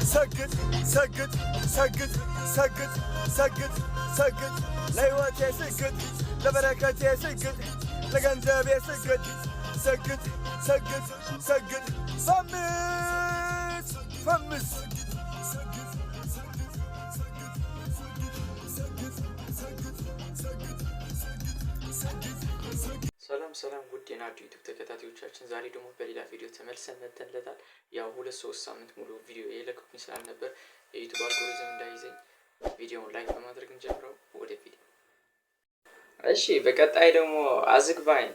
ሰግጥ ሰግጥ ሰግጥ ሰግጥ ሰግጥ ሰግጥ፣ ለሕይወቴ ስግጥ፣ ለበረከቴ ስግጥ፣ ለገንዘቤ ስግጥ ሰግጥ ሰግጥ ሰግጥ፣ ፈምስ ፈምስ። ሰላም ሰላም ውድ የናዱ ዩቱብ ተከታታዮቻችን፣ ዛሬ ደግሞ በሌላ ቪዲዮ ተመልሰን መጥተንለታል። ያው 2-3 ሳምንት ሙሉ ቪዲዮ የለቀኩኝ ስላልነበር የዩቱብ አልጎሪዝም እንዳይዘኝ ቪዲዮውን like በማድረግ እንጀምረው። ወደ ቪዲዮ። እሺ፣ በቀጣይ ደግሞ አዝግባኝ።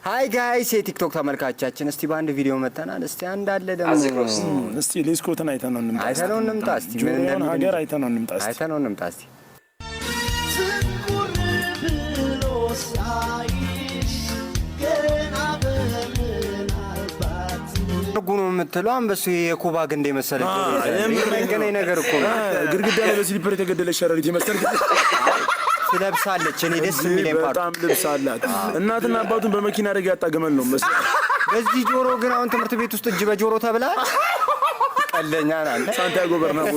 Hi guys፣ የቲክቶክ ተመልካቻችን፣ እስቲ በአንድ ቪዲዮ መጥተናል። እስቲ አንድ አለ ደግሞ። አዝግ roast። እስቲ ሌስኮትን አይተነው እንምጣ። አይተነው እንምጣ። እስቲ ምን ጆሮን እንደሚል ሀገር አይተነው እንምጣ እስቲ። አይተነው እንምጣ እስቲ። ትኩር ብሎ ሳይሽ ገና በምናልባት እርጉ ነው የምትለው አንበሱ የኩባ ግንድ የመሰለ የማይገናኝ ነገር እኮ ነው። ግድግዳ ላይ በ slipper የተገደለች ሸረሪት የመሰል። ትለብሳለች። እኔ ደስ የሚለኝ part በጣም ልብስ አላት። እናትና አባቱን በመኪና አደጋ ያጣ ግመል ነው መሰለኝ። በዚህ ጆሮ ግን አሁን ትምህርት ቤት ውስጥ እጅ በጆሮ ተብላ ቀለኛ ናት። ሳንቲያጎ በርናቦ።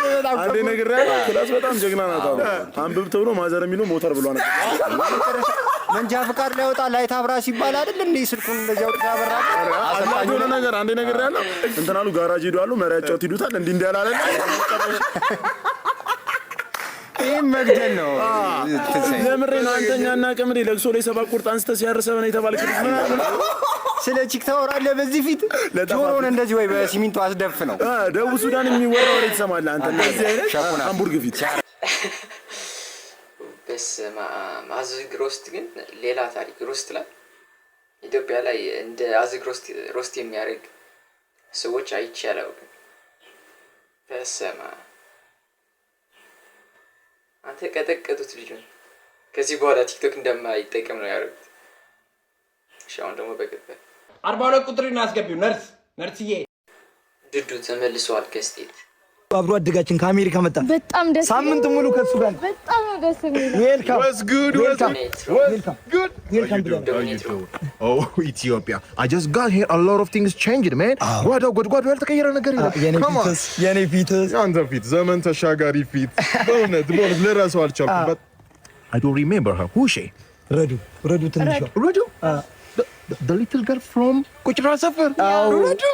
በጣም አንዴ ነግሬሃለሁ። Class በጣም ጀግና ናት አሉ። አንብብ ተብሎ mother የሚለው ሞተር ብሏ ነበር። መንጃ ፍቃድ ሊያወጣ light አብራ ሲባል አይደል እንዴ ስልኩን እንደዚህ አውጥቶ ያበራ? አላት የሆነ ነገር። አንዴ ነግሬሃለሁ። እንትን አሉ፣ ጋራጅ ሄዱ አሉ፣ መሪያጫውት ይሉታል። እንዲህ እንዲህ አላለ። ይህም መግደል ነው። ትንሣኤ። የምሬን አንተኛ እና ቅምዴ ለቅሶ ላይ ሰባት ቁርጥ አንስተህ ሲያርሰህ ነው የተባልክ ልጅ ምናምን። ስለ chick ታወራለህ በዚህ ፊት። ለጠፋ ጆሮውን እንደዚህ ወይ በሲሚንቶ አስደፍ ነው። ደቡብ ሱዳን የሚወራ ወሬ ትሰማለህ አንተ እንደዚህ አይነት ሸኩና። ሃምቡርግ ፊት። በስመ አብ፣ አዝግ roast ግን ሌላ ታሪክ። Roast ላይ ኢትዮጵያ ላይ እንደ አዝግ roast roast የሚያደርግ ሰዎች አይቼ አላውቅም። በስመ አብ፣ አንተ ቀጠቀጡት ልጁን። ከዚህ በኋላ ቲክቶክ እንደማይጠቀም ነው ያደረጉት። እሺ፣ አሁን ደግሞ በቀጣይ 42 ቁጥር አስገቢው። ነርስ፣ ነርስዬ። ድዱ ተመልሰዋል ከ state። አብሮ አደጋችን ከአሜሪካ መጣ። በጣም ደስ ሳምንት ሙሉ ከሱ ጋር። በጣም ነው ደስ የሚለው። Welcome. What's good? What's Welcome. What's good? Welcome ብለናል። How you doing? Oh, Ethiopia. I just got here. A lot of things changed, man. ጓዳው ጎድጓዱ ያልተቀየረ ነገር የለም። የኔ Come on. ፊትስ፣ የኔ ፊትስ? የአንተ ፊት ዘመን ተሻጋሪ ፊት። በእውነት በእውነት ልረሳው አልቻልኩም። But I don't remember her. Who is she? ረዱ፣ ረዱ ትንሿ። Radu? The little girl from ቁጭራ ሰፈር። Radu?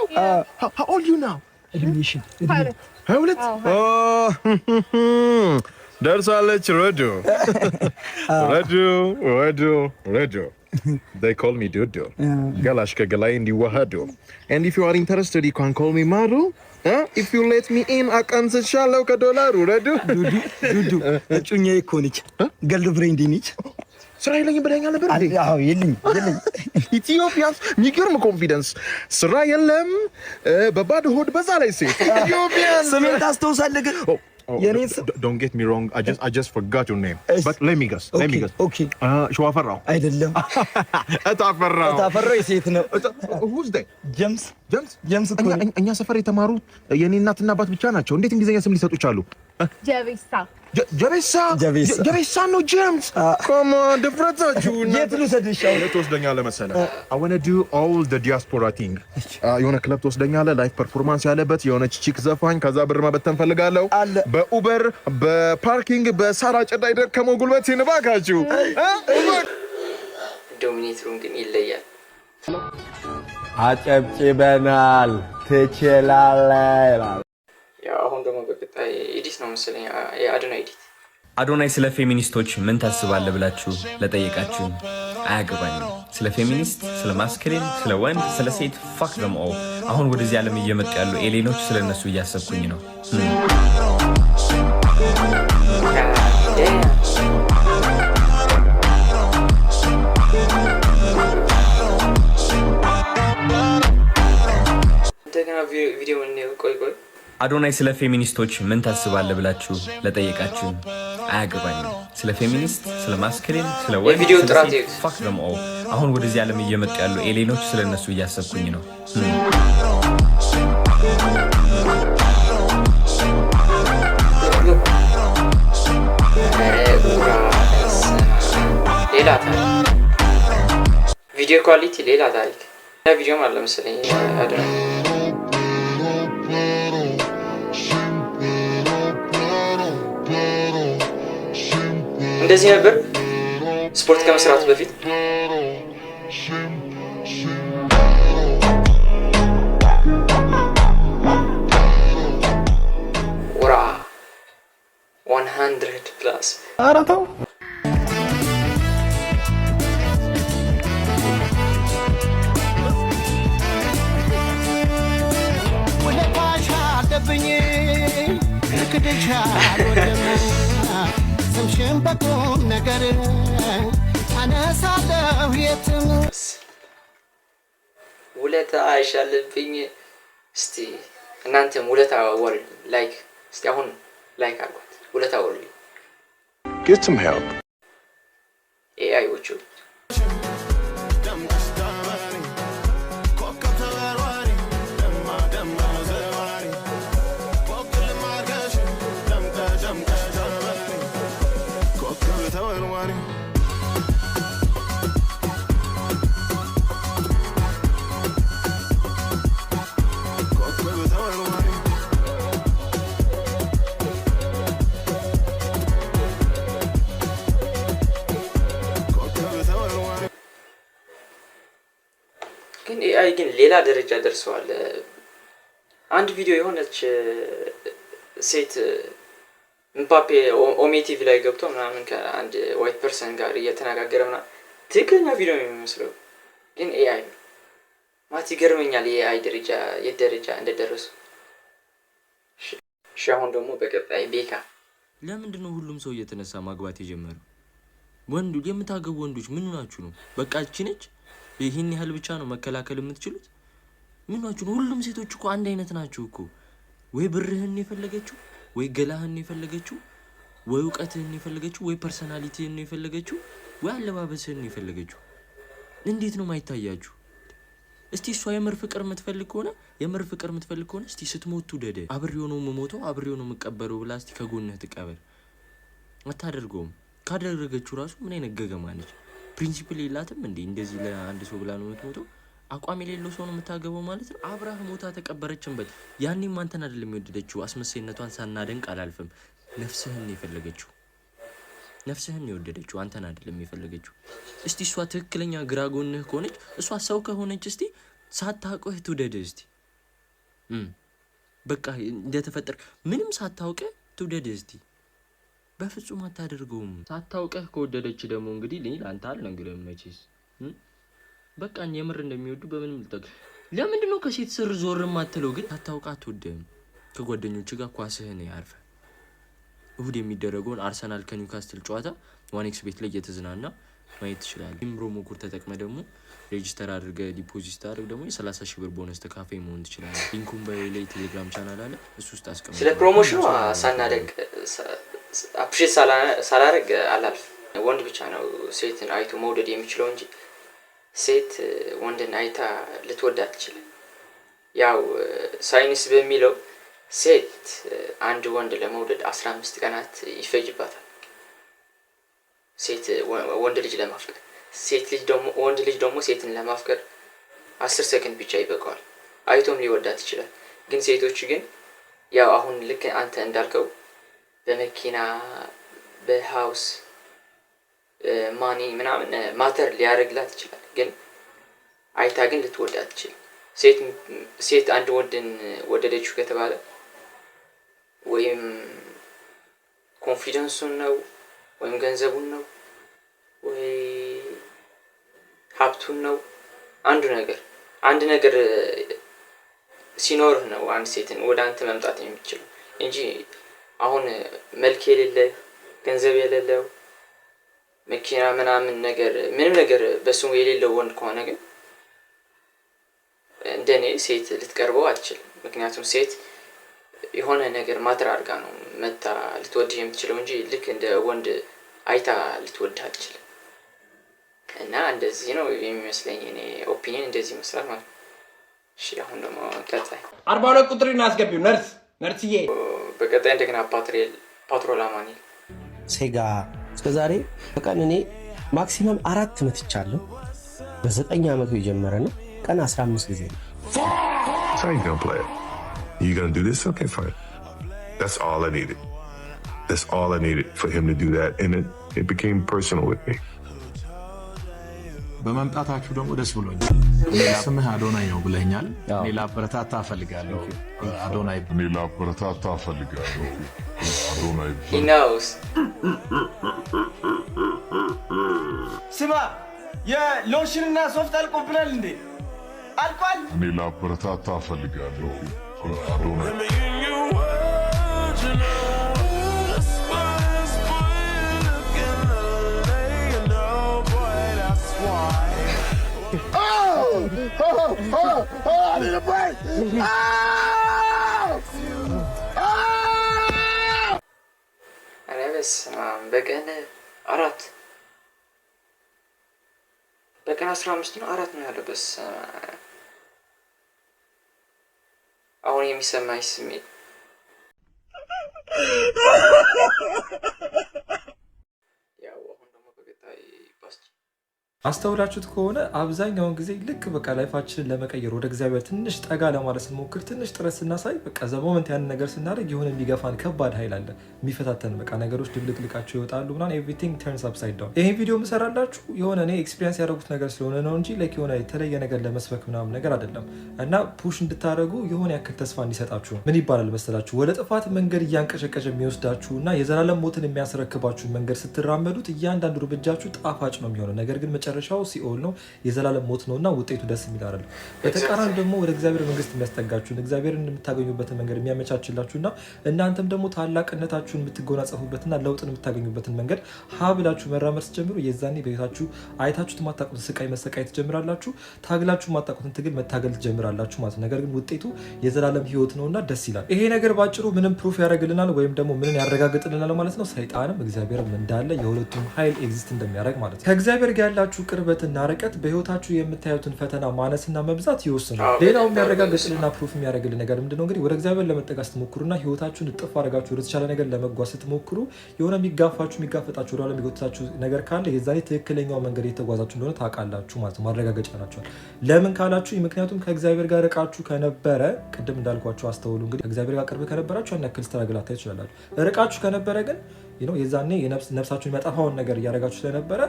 How old you now? እድሜሽን እድሜ? 22? Oh, ደርሳለች። ረዱ፣ ረዱ፣ ረዱ፣ ረዱ። They call me Dudu. ገላሽ ከገላይ እንዲዋሃዱ። And if you are interested, you can call me Maru. Huh? If you let me in, አቀንስሻለሁ ከዶላሩ፣ ረዱ። ዱዱ፣ ዱዱ እጩኛዬ እኮ ነች። Girlfriend ነች። ስራ የለኝም ብለኸኛል ነበር እንዴ? አዎ፣ የለኝም፣ የለኝም። Ethiopians የሚገርም confidence። ስራ የለም፣ በባዶ ሆድ፣ በዛ ላይ ሴት። Ethiopians። ስሜን ታስታውሳለህ ግን? Oh, የኔን ስም? Don't get me wrong. I just forgot your name. But let me guess. Let me guess. Okay. ሸዋፈራው። አይደለም። እታፈራው። ታፈራው የሴት ነው። Who's that? ጀምስ። ጀምስ። ጀምስ እኮ እኛ ነኝ። እኛ ሰፈር የተማሩ የኔ እናትና አባት ብቻ ናቸው። እንዴት እንግሊዝኛ ስም ሊሰጡ ቻሉ? ጀቤሳ። ጀቤሳ። ጀቤሳ። ጀቤሳ ነው ጀምስ። Come on፣ ድፍረታችሁ። የት ልውሰድሽ አሁን? የት ትወስደኛለህ መሰለህ? I wanna do all the diaspora thing. የሆነ ክለብ ትወስደኛለህ፣ live performance ያለበት፣ የሆነች chick ዘፋኝ፣ ከዛ ብር መበተን ፈልጋለሁ። አለ። በ Uber፣ በ parking፣ በሳር አጨዳ የደከመው ጉልበቴን እባካችሁ እ? ዶሚኔትሩን ግን ይለያል። አጨብጭበናል። ትችላለህ ይላል። ያው አሁን ደግሞ በቀጣይ edit ነው መሰለኝ፣ የአዶናይ edit። አዶናይ ስለ ፌሚኒስቶች ምን ታስባለህ ብላችሁ ለጠየቃችሁኝ አያገባኝም። ስለ ፌሚኒስት፣ ስለ masculine፣ ስለ ወንድ፣ ስለ ሴት፣ fuck them all። አሁን ወደዚህ ዓለም እየመጡ ያሉ alien ኦች ስለ እነሱ እያሰብኩኝ ነው። Damn. እንደገና ቪዲዮ እንየው። ቆይ ቆይ። አዶናይ ስለ ፌሚኒስቶች ምን ታስባለህ ብላችሁ ለጠየቃችሁኝ አያገባኝም። ስለ ፌሚኒስት፣ ስለ masculine፣ ስለ ወንድ፣ የቪዲዮ ስለ ጥራት ሴት፣ እዩት። fuck them all። አሁን ወደዚህ ዓለም እየመጡ ያሉ alien ኦች ስለ እነሱ እያሰብኩኝ ነው። Look. ኧረ ጉራ፣ በስመ አብ። ሌላ ታሪክ። ቪዲዮ quality ሌላ ታሪክ። ሌላ ቪዲዮም አለ መሰለኝ አዶናይ። እንደዚህ ነበር ስፖርት ከመስራቱ በፊት። ወራ 100 plus። ኧረ ተው። ውለታሽ አለብኝ፣ ልክድሽ አልወድም። ስምሽን በቁም ነገር አነሳለሁ የትም። ውለታ አይሻልብኝ። እስቲ እናንተም ውለታ ዋሉልኝ። Like እስቲ አሁን like አድርጓት። ውለታ ዋሉልኝ። Get some help. AI ዎቹ። ግን AI ግን ሌላ ደረጃ ደርሰዋል። አንድ ቪዲዮ የሆነች ሴት ምባፔ ኦሜ ቲቪ ላይ ገብቶ ምናምን ከአንድ white person ጋር እየተነጋገረ ምናምን ትክክለኛ ቪዲዮ ነው የሚመስለው፣ ግን AI ነው። ማለት ይገርመኛል የ AI ደረጃ የት ደረጃ እንደደረሱ። እሺ፣ አሁን ደግሞ በቀጣይ ቤካ። ለምንድን ነው ሁሉም ሰው እየተነሳ ማግባት የጀመረው? ወንዱ የምታገቡ ወንዶች ምን ሆናችሁ ነው? በቃ እቺ ነች፣ ይህን ያህል ብቻ ነው መከላከል የምትችሉት? ምን ሆናችሁ ነው? ሁሉም ሴቶች እኮ አንድ አይነት ናቸው እኮ። ወይ ብርህን የፈለገችው፣ ወይ ገላህን የፈለገችው፣ ወይ እውቀትህን የፈለገችው፣ ወይ personality ህን የፈለገችው፣ ወይ አለባበስህን የፈለገችው። እንዴት ነው ማይታያችሁ? እስቲ እሷ የምር ፍቅር የምትፈልግ ከሆነ፣ የምር ፍቅር የምትፈልግ ከሆነ እስቲ ስትሞት ትውደድ። አብሬው ነው የምሞተው፣ አብሬው ነው የምቀበረው ብላ እስቲ ከጎንህ ትቀበር። አታደርገውም። ካደረገችው ራሱ ምን አይነት ገገማ ነች? Principle የላትም እንዴ? እንደዚህ ለአንድ ሰው ብላ ነው የምትሞተው? አቋም የሌለው ሰው ነው የምታገበው ማለት ነው። አብራህ ሞታ ተቀበረችንበት። ያኔም አንተን አይደለም የወደደችው። አስመሳይነቷን ሳናደንቅ አላልፍም። ነፍስህን ነው የፈለገችው። ነፍስህን ነው የወደደችው፣ አንተን አይደለም የፈለገችው። እስቲ እሷ ትክክለኛ ግራ ጎንህ ከሆነች፣ እሷ ሰው ከሆነች እስቲ ሳታውቅህ ትውደድህ። እስቲ በቃ እንደተፈጠርክ ምንም ሳታውቅህ ትውደድህ እስቲ። በፍጹም አታደርገውም። ሳታውቅህ ከወደደች ደግሞ እንግዲህ እኔ ለአንተ አልነግርህም መቼስ። በቃ የምር እንደሚወዱ በምንም ልጠቅ። ለምንድን ነው ከሴት ስር ዞር የማትለው? ግን ሳታውቅህ አትወድህም። ከጓደኞች ጋር ኳስህን ያርፈ እሁድ የሚደረገውን አርሰናል ከኒውካስትል ጨዋታ 1xBet ላይ እየተዝናና ማየት ትችላለህ። ይህም promo code ተጠቅመህ ደግሞ register አድርገህ deposit ስታደርግ ደግሞ የ30,000 ብር ቦነስ ተካፋይ መሆን ትችላለህ። Link ኡን bio ላይ ቴሌግራም ቻናል አለ፣ እሱ ውስጥ አስቀምጠዋለሁ። ስለ promotion ኑ ሳናደግ appreciate ሳላረግ አላልፍ። ወንድ ብቻ ነው ሴትን አይቶ መውደድ የሚችለው እንጂ ሴት ወንድን አይታ ልትወድ አትችልም። ያው ሳይንስ በሚለው ሴት አንድ ወንድ ለመውደድ 15 ቀናት ይፈጅባታል። ሴት ወንድ ልጅ ለማፍቀር፣ ሴት ልጅ ደግሞ ወንድ ልጅ ደግሞ ሴትን ለማፍቀር 10 ሰከንድ ብቻ ይበቃዋል። አይቶም ሊወዳት ይችላል። ግን ሴቶች ግን ያው አሁን ልክ አንተ እንዳልከው በመኪና፣ በ house፣ money ምናምን matter ሊያደርግላት ይችላል። ግን አይታ ግን ልትወድ አትችልም። ሴት አንድ ወንድን ወደደችው ከተባለ ወይም confidence ኡን ነው፣ ወይም ገንዘቡን ነው፣ ወይ ሀብቱን ነው። አንዱ ነገር አንድ ነገር ሲኖርህ ነው አንድ ሴትን ወደ አንተ መምጣት የሚችለው እንጂ አሁን መልክ የሌለ፣ ገንዘብ የሌለው፣ መኪና ምናምን ነገር ምንም ነገር በስሙ የሌለው ወንድ ከሆነ ግን እንደኔ ሴት ልትቀርበው አትችልም። ምክንያቱም ሴት የሆነ ነገር matter አድርጋ ነው መታ ልትወድህ የምትችለው እንጂ ልክ እንደ ወንድ አይታ ልትወድህ አትችልም። እና እንደዚህ ነው የሚመስለኝ፣ እኔ opinion እንደዚህ ይመስላል ማለት ነው። እሺ፣ አሁን ደግሞ ቀጣይ። 42 ቁጥር አስገቢው ነርስ፣ ነርስዬ። በቀጣይ እንደገና ፓትሮል አማኑኤል። ሴጋ እስከዛሬ በቀን እኔ maximum አራት መትቻለሁ። በ9 ዓመቱ የጀመረ ነው። ቀን 15 ጊዜ ነው። That's how you gonna play it. You gonna do this? Okay, fine. That's all I needed. That's all I needed for him to do that. And it It became personal with me. በመምጣታችሁ ደግሞ ደስ ብሎኛል። ስምህ አዶናይ ነው ብለኛል። እኔ ላበረታታ እፈልጋለሁ። አዶናይ እኔ ላበረታታ እፈልጋለሁ። አዶናይ He knows. ስማ፣ የሎሽንና ሶፍት አልቆብናል እንዴ? አልቋል። እኔ ላበረታታ እፈልጋለሁ። አዶናይ Oh! Oh! Oh! Oh! I need a break! Oh! Oh! ኧረ በስመ አብ፣ በቀን አራት፣ በቀን 15 ነው አራት ነው ያለው። በስመ አብ፣ አሁን የሚሰማኝ ስሜት። ያው አሁን ደግሞ በቀጣይ ባስ አስተውላችሁት ከሆነ አብዛኛውን ጊዜ ልክ በቃ life ኣችንን ለመቀየር ወደ እግዚአብሔር ትንሽ ጠጋ ለማለት ስንሞክር፣ ትንሽ ጥረት ስናሳይ፣ በቃ the moment ያንን ነገር ስናደርግ የሆነ የሚገፋን ከባድ ኃይል አለ የሚፈታተን። በቃ ነገሮች ድብልቅልቃቸው ይወጣሉ ምናምን፣ everything turns upside down። ይሄን ቪዲዮ የምሰራላችሁ የሆነ እኔ experience ያደረጉት ነገር ስለሆነ ነው እንጂ like የሆነ የተለየ ነገር ለመስበክ ምናምን ነገር አይደለም። እና push እንድታደርጉ የሆነ ያክል ተስፋ እንዲሰጣችሁ ነው። ምን ይባላል መሰላችሁ? ወደ ጥፋት መንገድ እያንቀሸቀሸ የሚወስዳችሁ እና የዘላለም ሞትን የሚያስረክባችሁ መንገድ ስትራመዱት እያንዳንዱ እርምጃችሁ ጣፋጭ ነው የሚሆነው። ነገር ግን መጨረሻው ሲኦል ነው፣ የዘላለም ሞት ነው እና ውጤቱ ደስ የሚል አይደለም። በተቃራኒ ደግሞ ወደ እግዚአብሔር መንግስት የሚያስጠጋችሁን፣ እግዚአብሔርን የምታገኙበትን መንገድ የሚያመቻችላችሁና እናንተም ደግሞ ታላቅነታችሁን የምትጎናጸፉበትና ለውጥን የምታገኙበትን መንገድ ሀ ብላችሁ መራመድ ስትጀምሩ የዛኔ በህይወታችሁ አይታችሁት የማታውቁትን ስቃይ መሰቃየት ትጀምራላችሁ። ታግላችሁ የማታውቁትን ትግል መታገል ትጀምራላችሁ ማለት ነው። ነገር ግን ውጤቱ የዘላለም ህይወት ነውና ደስ ይላል። ይሄ ነገር ባጭሩ ምንም proof ያደርግልናል ወይም ደግሞ ምንን ያረጋግጥልናል ማለት ነው? ሰይጣንም እግዚአብሔርም እንዳለ፣ የሁለቱም ኃይል exist እንደሚያደርግ ማለት ነው። ከእግዚአብሔር ጋር ያላችሁ ቅርበትና ርቀት በህይወታችሁ የምታዩትን ፈተና ማነስና መብዛት ይወስናል። ሌላው የሚያረጋግጥልና proof የሚያደርግልን ነገር ምንድነው? እንግዲህ ወደ እግዚአብሔር ለመጠጋት ስትሞክሩና ህይወታችሁን እጥፍ አድርጋችሁ ወደ ተሻለ ነገር ለመጓዝ ስትሞክሩ የሆነ የሚጋፋችሁ፣ የሚጋፈጣችሁ፣ ወደኋላ የሚጎትታችሁ ነገር ካለ የዛኔ ትክክለኛው መንገድ የተጓዛችሁ እንደሆነ ታውቃላችሁ ማለት ነው። ማረጋገጫ ናቸዋል። ለምን ካላችሁ ምክንያቱም ከእግዚአብሔር ጋር ርቃችሁ ከነበረ፣ ቅድም እንዳልኳችሁ አስተውሉ። እንግዲህ ከእግዚአብሔር ጋር ቅርብ ከነበራችሁ ያን ያክል struggle አታዩ ትችላላችሁ። ርቃችሁ ከነበረ ግን የዛኔ ነፍሳችሁን የሚያጠፋውን ነገር እያደረጋችሁ ስለነበረ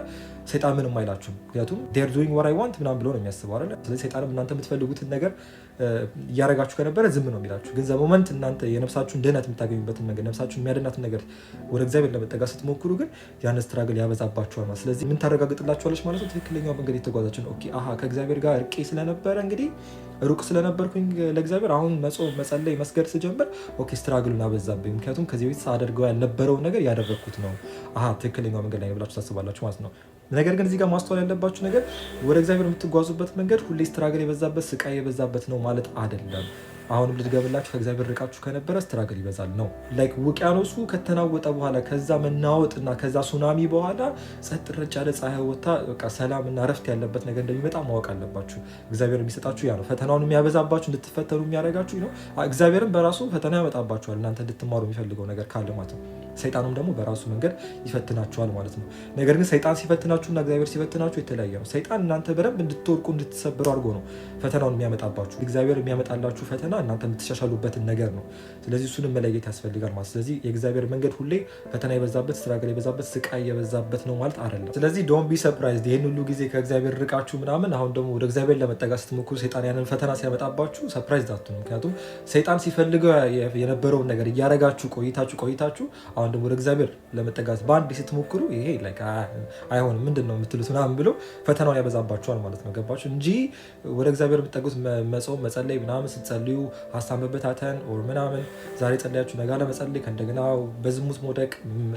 ሰይጣን ምንም አይላችሁም። ምክንያቱም "They're doing what I want" ምናምን ብሎ ነው የሚያስበው አይደለ? ስለዚህ ሰይጣንም እናንተ የምትፈልጉትን ነገር እያደረጋችሁ ከነበረ ዝም ነው የሚላችሁ። ግን the moment እናንተ የነፍሳችሁን ድህነት የምታገኙበትን መንገድ፣ ነፍሳችሁን የሚያድናትን ነገር ወደ እግዚአብሔር ለመጠጋት ስትሞክሩ ግን ያን struggle ያበዛባችኋል ማለት። ስለዚህ ምን ታረጋግጥላችኋለች ማለት ነው? ትክክለኛው መንገድ የተጓዛችሁ ነው። Okay፣ አሃ፣ ከእግዚአብሔር ጋር ርቄ ስለነበረ፣ እንግዲህ ሩቅ ስለነበርኩኝ ለእግዚአብሔር፣ አሁን መጾም፣ መጸለይ፣ መስገድ ስጀምር okay struggle ኡን አበዛብኝ። ምክንያቱም ከዚህ በፊት ሳደርገው ያልነበረውን ነገር ያደረግኩት ነው። አሃ፣ ትክክለኛው መንገድ ላይ ነው ብላችሁ ታስባላችሁ ማለት ነው። ነገር ግን እዚህ ጋር ማስተዋል ያለባችሁ ነገር ወደ እግዚአብሔር የምትጓዙበት መንገድ ሁሌ struggle የበዛበት፣ ስቃይ የበዛበት ነው ማለት አይደለም። አሁንም ልድገምላችሁ፣ ከእግዚአብሔር ርቃችሁ ከነበረ struggle ይበዛል ነው። Like ውቅያኖሱ ከተናወጠ በኋላ፣ ከዛ መናወጥና ከዛ ሱናሚ በኋላ ጸጥ ረጭ ያለ፣ ፀሐይ ወጥታ በቃ ሰላምና እረፍት ያለበት ነገር እንደሚመጣ ማወቅ አለባችሁ። እግዚአብሔር የሚሰጣችሁ ያ ነው። ፈተናውን የሚያበዛባችሁ፣ እንድትፈተኑ የሚያደርጋችሁ ነው። እግዚአብሔርም በራሱ ፈተና ያመጣባችኋል እናንተ እንድትማሩ የሚፈልገው ነገር ካለ ማለት ነው። ሰይጣኑም ደግሞ በራሱ መንገድ ይፈትናችኋል ማለት ነው። ነገር ግን ሰይጣን ሲፈትናችሁና እግዚአብሔር ሲፈትናችሁ የተለያየ ነው። ሰይጣን እናንተ በደንብ እንድትወድቁ፣ እንድትሰበሩ አድርጎ ነው ፈተናውን የሚያመጣባችሁ። እግዚአብሔር የሚያመጣላችሁ ፈተና እናንተ የምትሻሻሉበትን ነገር ነው። ስለዚህ እሱንም መለየት ያስፈልጋል ማለት። ስለዚህ የእግዚአብሔር መንገድ ሁሌ ፈተና የበዛበት፣ struggle የበዛበት፣ ስቃይ የበዛበት ነው ማለት አይደለም። ስለዚህ don't be surprised ይህን ሁሉ ጊዜ ከእግዚአብሔር ርቃችሁ ምናምን አሁን ደግሞ ወደ እግዚአብሔር ለመጠጋት ስትሞክሩ ሰይጣን ያንን ፈተና ሲያመጣባችሁ surprise አትሁኑ። ምክንያቱም ሰይጣን ሲፈልገው የነበረውን ነገር እያረጋችሁ ቆይታችሁ ቆይታችሁ አሁን ደግሞ ወደ እግዚአብሔር ለመጠጋት በአንድ ስትሞክሩ ይሄ like አይሆንም፣ ምንድን ነው የምትሉት ምናምን ብሎ ፈተናውን ያበዛባችኋል ማለት ነው። ገባችሁ? እንጂ ወደ እግዚአብሔር የምትጠጉት መጾም፣ መጸለይ ምናምን፣ ስትጸልዩ ሀሳብ መበታተን or ምናምን፣ ዛሬ ጸለያችሁ ነገ አለመጸለይ፣ ከእንደገና በዝሙት መውደቅ፣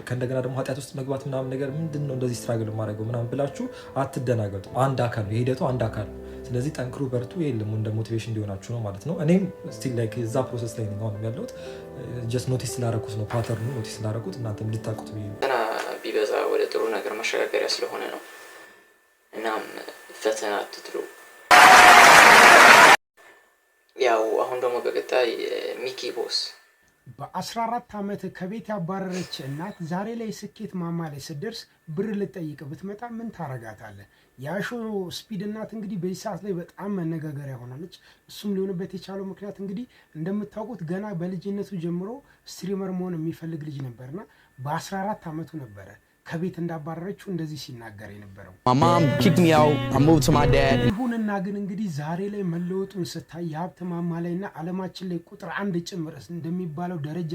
ከእንደገና ደግሞ ኃጢአት ውስጥ መግባት ምናምን ነገር፣ ምንድን ነው እንደዚህ struggle የማደርገው ምናምን ብላችሁ አትደናገጡ። አንድ አካል ነው፣ የሂደቱ አንድ አካል ነው። ስለዚህ ጠንክሩ፣ በርቱ። ይሄ እንደ motivation እንዲሆናችሁ ነው ማለት ነው። እኔም still like እዛ process ላይ ነኝ አሁንም ያለሁት። Just notice ስላደረኩት ነው፣ pattern ኡ notice ስላደረኩት እናንተም እንድታውቁት ብዬ ነው። ፈተና ቢበዛ ወደ ጥሩ ነገር መሸጋገሪያ ስለሆነ ነው። እናም ፈተና አትጥሉ። ያው አሁን ደግሞ በቀጣይ ሚኪ ቦስ። በ14 ዓመት ከቤት ያባረረች እናት ዛሬ ላይ ስኬት ማማ ላይ ስትደርስ ብር ልጠይቅ ብትመጣ ምን ታረጋታለህ? የአይሾ ስፒድ እናት እንግዲህ በዚህ ሰዓት ላይ በጣም መነጋገሪያ ሆናለች። እሱም ሊሆንበት የቻለው ምክንያት እንግዲህ እንደምታውቁት ገና በልጅነቱ ጀምሮ streamer መሆን የሚፈልግ ልጅ ነበርና በ14 ዓመቱ ነበረ ከቤት እንዳባረረችው እንደዚህ ሲናገር የነበረው። My mom kicked me out. I moved to my dad. ይሁንና ግን እንግዲህ ዛሬ ላይ መለወጡን ስታይ፣ የሀብት ማማ ላይ እና ዓለማችን ላይ ቁጥር አንድ ጭምር እንደሚባለው ደረጃ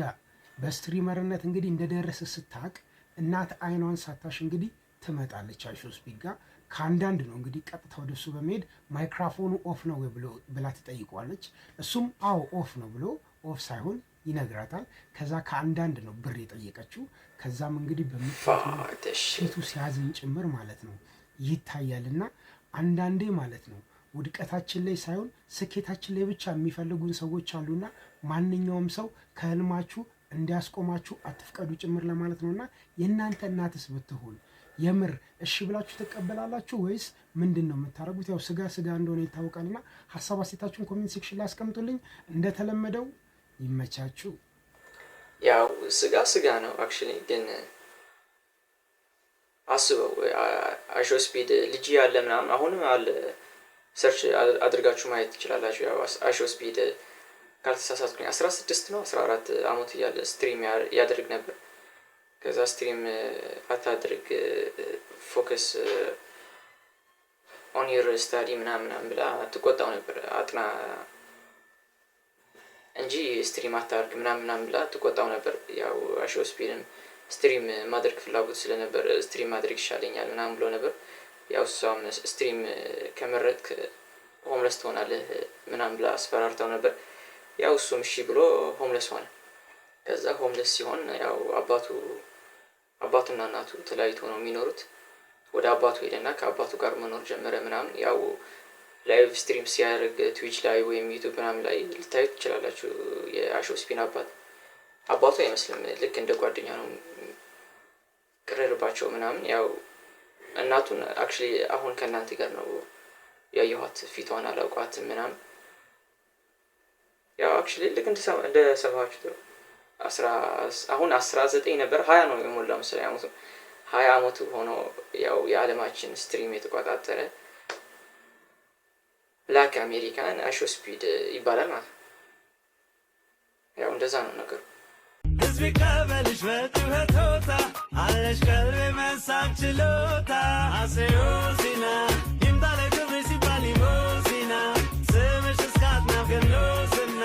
በ streamer ነት እንግዲህ እንደደረሰ ስታቅ እናት አይኗን ሳታሽ እንግዲህ ትመጣለች። IShowSpeed ጋር ከአንዳንድ ነው እንግዲህ ቀጥታ ወደሱ በመሄድ ማይክራፎኑ off ነው ወይ ብላ ትጠይቀዋለች። እሱም አዎ off ነው ብሎ off ሳይሆን ይነግራታል። ከዛ ከአንዳንድ ነው ብር የጠየቀችው። ከዛም እንግዲህ በምታዩት ፊቱ ሲያዝን ጭምር ማለት ነው ይታያል። እና አንዳንዴ ማለት ነው ውድቀታችን ላይ ሳይሆን ስኬታችን ላይ ብቻ የሚፈልጉን ሰዎች አሉና ማንኛውም ሰው ከህልማችሁ እንዲያስቆማችሁ አትፍቀዱ ጭምር ለማለት ነው። እና የእናንተ እናትስ ብትሆን የምር እሺ ብላችሁ ትቀበላላችሁ ወይስ ምንድን ነው የምታደርጉት? ያው ስጋ ስጋ እንደሆነ ይታወቃልና ሀሳብ አስተያየታችሁን comment section ላይ አስቀምጡልኝ። እንደተለመደው ይመቻችሁ። ያው ስጋ ስጋ ነው። Actually ግን አስበው፣ IShowSpeed ልጅ ያለ ምናምን አሁንም አለ፣ search አድርጋችሁ ማየት ትችላላችሁ። ያው IShowSpeed ካልተሳሳትኩኝ 16 ነው 14 አመቱ እያለ stream ያደርግ ነበር። ከዛ stream አታድርግ፣ focus on your study ምናምን ምናምን ብላ ትቆጣው ነበር። አጥና እንጂ stream አታርግ ምናምን ምናምን ብላ ትቆጣው ነበር። ያው IShowSpeed ም stream ማድረግ ፍላጎት ስለነበር stream ማድረግ ይሻለኛል ምናምን ብሎ ነበር። ያው እሷም stream ከመረጥክ homeless ትሆናለህ ምናምን ብላ አስፈራርተው ነበር። ያው እሱም እሺ ብሎ homeless ሆነ። ከዛ homeless ሲሆን ያው አባቱና እናቱ ተለያይቶ ነው የሚኖሩት። ወደ አባቱ ሄደና ከአባቱ ጋር መኖር ጀመረ ምናምን። ያው live stream ሲያደርግ Twitch ላይ ወይም YouTube ምናምን ላይ ልታዩት ትችላላችሁ። የ IShowSpeed አባት አባቱ አይመስልም፣ ልክ እንደ ጓደኛ ነው ቅርርባቸው ምናምን። ያው እናቱን actually አሁን ከእናንተ ጋር ነው ያየኋት፣ ፊቷን አላውቋትም ምናምን። ያው actually ልክ እንደሰማችሁት ነው። አሁን 19 ነበር፣ 20 ነው የሞላ መሰለኝ አመቱ። 20 አመቱ ሆኖ ያው የዓለማችን stream የተቆጣጠረ Black American IShowSpeed ይባላል ማለት ነው። ያው እንደዛ ነው ነገሩ። ህዝብ ይቀበልሽ በጩኸት ሆታ፣ አለሽ ቀልብ መሳብ ችሎታ። አሴዮሲና ይምጣ ለክብርሽ ሲባል ሊሞሲና፣ ስምሽ እስከ አጥናፍ ገኖ ዝና።